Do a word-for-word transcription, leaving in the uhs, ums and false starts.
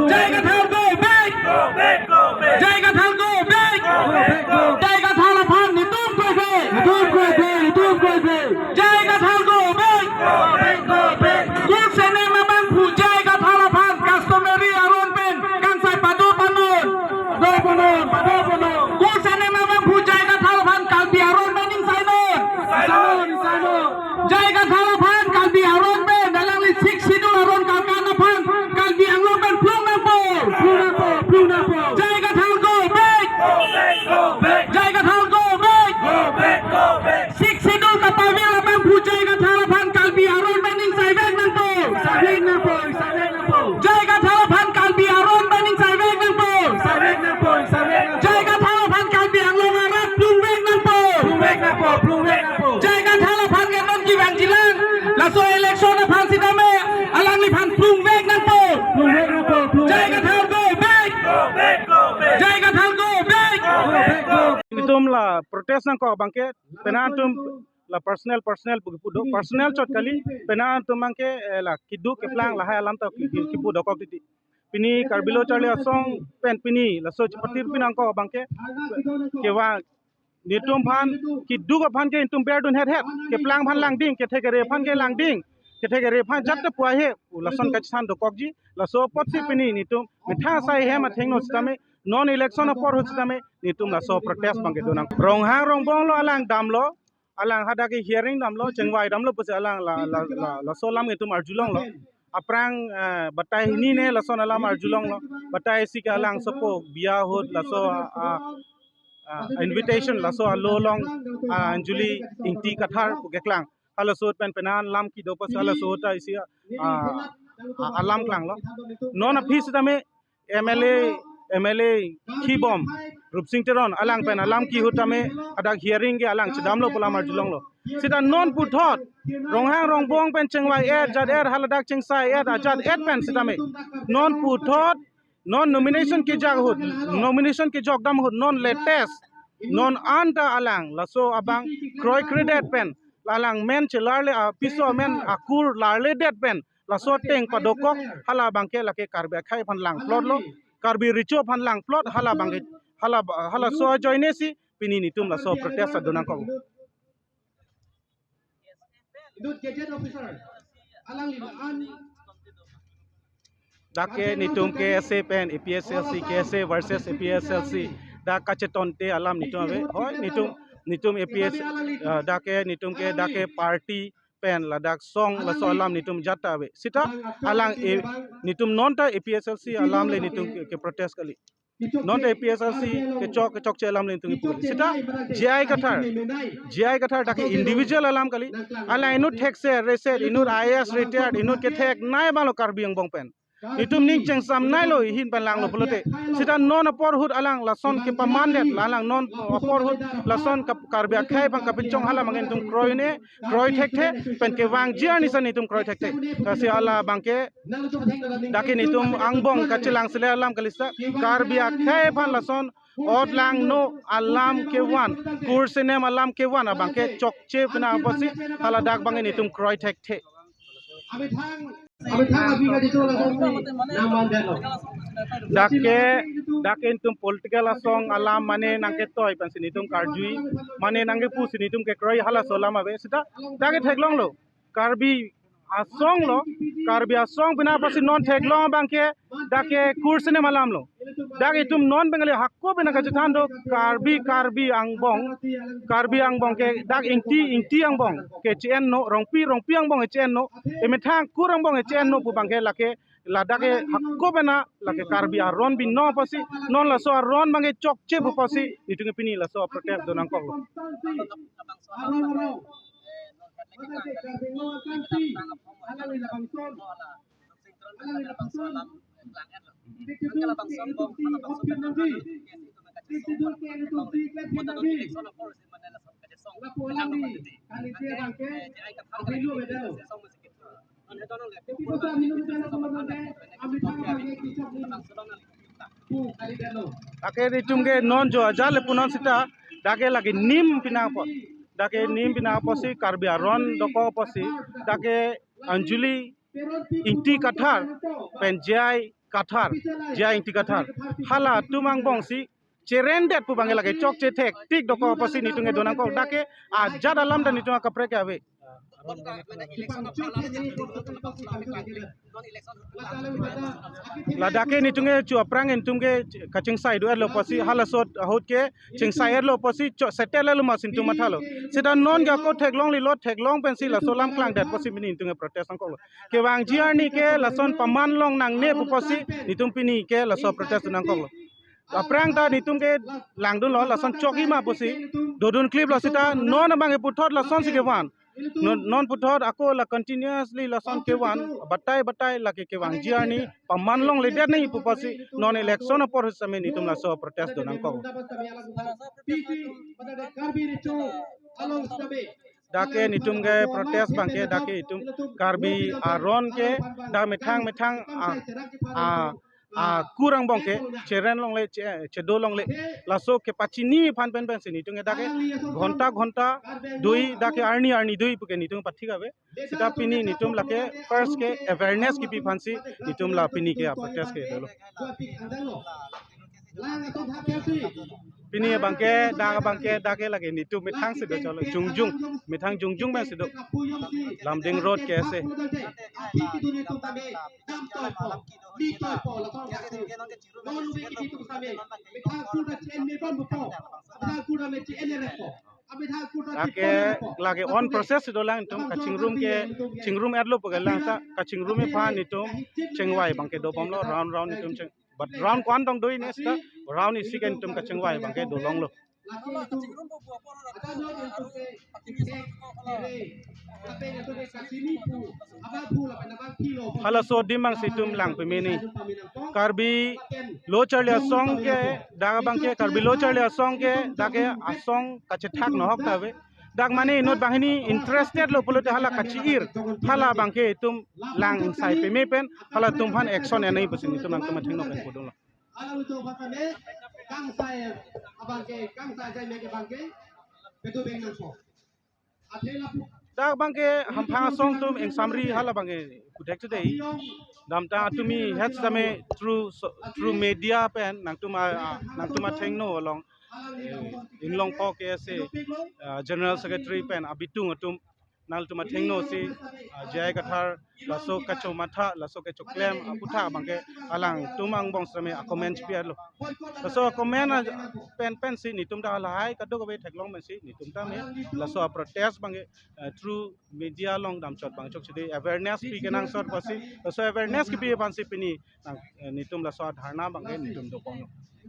J I Kathar go back! Go back, go back! J I Kathar go back! Go back, go back! J I Kathar aphan netum kroikre! Netum kroikre, netum kroikre! J I Kathar go back! Go back, go back! Kur senem abangphu J I Kathar aphan customary aron pen kangsai pado panon! Pado panon, pado panon! Kur senem abangphu J I Kathar aphan Karbi aron pen ingsai non! Ingsai non, ingsai non! J I Kathar aphan Karbi aron pen, alangli Sixth Schedule aron kalkan aphan Karbi Anglong pen plung nangpo! Plung nangpo, plung nangpo! J I Kathar go back! Go back, go back! J I Kathar go back! Go back, go back! Sixth Schedule kapavel abangphu J I Kathar aphan Karbi aron pen ingsai vek nangpo! Ingsai vek nangpo, ingsai vek nangpo! J I Kathar aphan Karbi aron pen ingsai vek nangpo! Ingsai vek nangpo, ingsai vek nangpo! J I Kathar aphan Karbi Anglong arat plung vek nangpo! Plung vek nangpo, plung vek nangpo! J I Kathar aphan ke non kevangjilang, laso election aphan sitame, alangliphan plung vek nangpo! Plung vek nangpo, plung vek nangpo! J I Kathar go back! Go back, go back! J I Kathar go back! Go back, go back! Netum la protest nangkok abangke, penang netum la personal, personal pu kepu do, personal chot kali, penang netum abangke, eh, la keduk keplang lahai alam ta ke-, ke-, kepu dokok titi. Pini Karbi Lo Charli Asong pen pini laso chepatir pinangkok abangke, kevang netum aphan, keduk aphan ke netum berdun het het, keplang aphan langding, kethe kere aphan ke langding, kethe kere aphan jat te puai he, lason kachethan dokokji, laso apotsi pini netum methang asai hem athengno sitame, non election apor ahut sitame, netum laso protest abangke donang. Ronghang Rongbong lo alang damlo, alang hadak ke hearing damlo, chengvai damlo pusi alang la, la, la, laso alam netum arjulonglo. Aphrang, eh, batai hini ne lason alam arjulonglo. Batai isi ke alang sopo biya ahut laso, ah, ah, invitation laso alo along, ah, Anjali Ingti Kathar pu keklang. Halaso ahut pen penang alam kedo pusi halaso ahut ta isi, ah, ah, alam klanglo. Non aphi sitame M L A, M L A kibom Rupsing Teron alang pen alam ke ahut tame hadak hearing ke alang chedamlo pu alam arjulonglo. Sita non puthot Ronghang Rongbong pen chengvai et, jat et, haladak chengsai et, ajat et pen sitame non puthot, non nomination kejak ahut, nomination kejok dam ahut, non latest, non anta alang laso abang kroikredet pen, alang men chelarle, apiso amen akur larledet pen, laso ateng padokok, hala abangke lake Karbi akhei aphan langplotlo, Karbi Recho aphan langplot, hala abangke, hala, halaso ajoinesi pini netum laso protest adonangkok. Dak ke netum K S A pen A P H L C, K S A versus A P H L C, dak kachetonte alam netum ave. Hoi, netum, netum A P H, ah, dak ke netum ke, dak ke party pen ladak song laso alam netum jat ta ave. Sita alang e, netum non ta A P H L C alam le netum ke, ke protest kali. Non ta A P H L C kechok, kechokche alam le netum kepu kali. Sita J I Kathar, J I Kathar dak ke individual alam kali. Alang inut thekser, reser, inut I A S retired, inut kethek nai abanglo Karbi angbong pen. Netum ning chengsamnailo, ihin pen langlo pulote. Sita non apor ahut alang lason kepamandet, la alang non apor ahut lason kap-, Karbi akhei aphan kapinchong hala abangke netum kroine, kroi thekthe, pen kevangji arni san netum kroi thekthe. Lasi hala abangke dak ke netum angbong kachelang sele alam kali sita, Karbi akhei aphan lason ot langno alam kevan, kur senem alam kevan abangke chokche pina apotsi haladak abangke netum kroi thekthe. Dak ke, dak ke netum political asong alam mane nangketoi pensi netum karjui, mane nangkepusi netum kekroi halaso alam ave sita, dak ke theklonglo. Karbi asong lo, Karbi asong pina apotsi non theklong abangke, dak ke kur senem alam lo. Dak itum non Bengali hako pina kachethan do, Karbi, Karbi angbong, Karbi angbong ke dak Ingti, Ingti angbong ke che-enno, Rongpi, Rongpi angbong ke che-enno, emethang kur angbong ke che-enno pu abangke lake, ladak ke hako pina lake Karbi aron binong apotsi, non laso aron abangke chokche pu apotsi, netum ke pini laso protest donangkoklo. Dak ke netum ke non jo ajat le punon sita, dak ke lake nim pina apot, dak ke nim pina apotsi Karbi aron dokok apotsi, dak ke Anjali Ingti Kathar pen J I Kathar, J I Ingti Kathar, halatum angbongsi cherendet pu abangke lake chokche thektik dokok apotsi netum ke donangkok. Dak ke ajat alam ta netum akaprek ke ave. Ladak ke netum ke chu aphrang netum ke kachingsai do-etlo apotsi, halaso ahut ke chingsai-etlo apotsi cho settle-etlo ma si netum mathalo. Seta non ke ako theklonglelo, theklong pensi laso alam klangdet apotsi pini netum ke protest nangkoklo. Kevangji arni ke lason paman longnangne pu apotsi netum pini ke laso protest nangkoklo. Aphrang ta netum ke langdunlo, lason chokji ma pusi dodun kliplo, seta non abangke puthot lasonsi kevan. Non, non puthot ako la continuously lason kevan, batai batai lake kevangji arni paman longledet nangji pu apotsi non election apor setame netum laso protest donangkok. Dak ke netum ke protest abangke dak ke itum Karbi aron ke dak methang methang a, a, akur angbong ke cheren longle, che, chedo longle, laso kepachini aphan pen pensi netum ke dak ke ghonta ghonta dui, dak ke arni arni dui puke netum pathik ave. Seta pini netum lake first ke awareness kipi aphansi netum la pini ke protest ke dolo. Pini abangke, dak abangke, dak ke lake netum methang si do cholo, Jungjung, methang Jungjung pensi do. Lumding Road ke ase. Dak ke lake on process si dolang, netum kachingrum ke, chingrum-etlo puke lang, seta kachingrum aphan netum chingvai abangke dobomlo, round round netum ching, but round ko-an tong do-i ne seta, round isi ke netum kachingvai abangke dolonglo. Halaso adim abangsi itum lang pemeni. Karbi Lo Charli Asong ke, dak abangke Karbi Lo Charli Asong ke dak ke asong kachethak nohok ta ave. Dak mane inut banghini interested lo pulote hala kachi-ir, hala abangke itum lang ingsai peme pen halatum aphan action enai pusi netum nangtum athengno pen pudunlo. Alam itu bahkan eh, kangsai abangke, kangsai jai meke abangke, betu beng nangso. Athe lapu. Dak abangke hamphang asong atum ingsamri hala abangke kuthek chedei. Damtang atumi het same through so, through media pen nangtum a, a, nangtum athengno along, eh, Inglongpo K S A, ah, General Secretary pen abitung atum nangtum athengno si, ah, J I Kathar laso kachomatha, laso kachoklem aputhak abangke alangtum angbong same a-comment pi-etlo. Laso comment a pen pensi netum ta lahai kadokave theklong pensi netum tame laso a-protest abangke, eh, through media along damchot bang chokche dei, awareness pi kenangsot pusi, laso awareness kipi aphansi pini nang, eh, netum laso a-dharna abangke netum doponlo.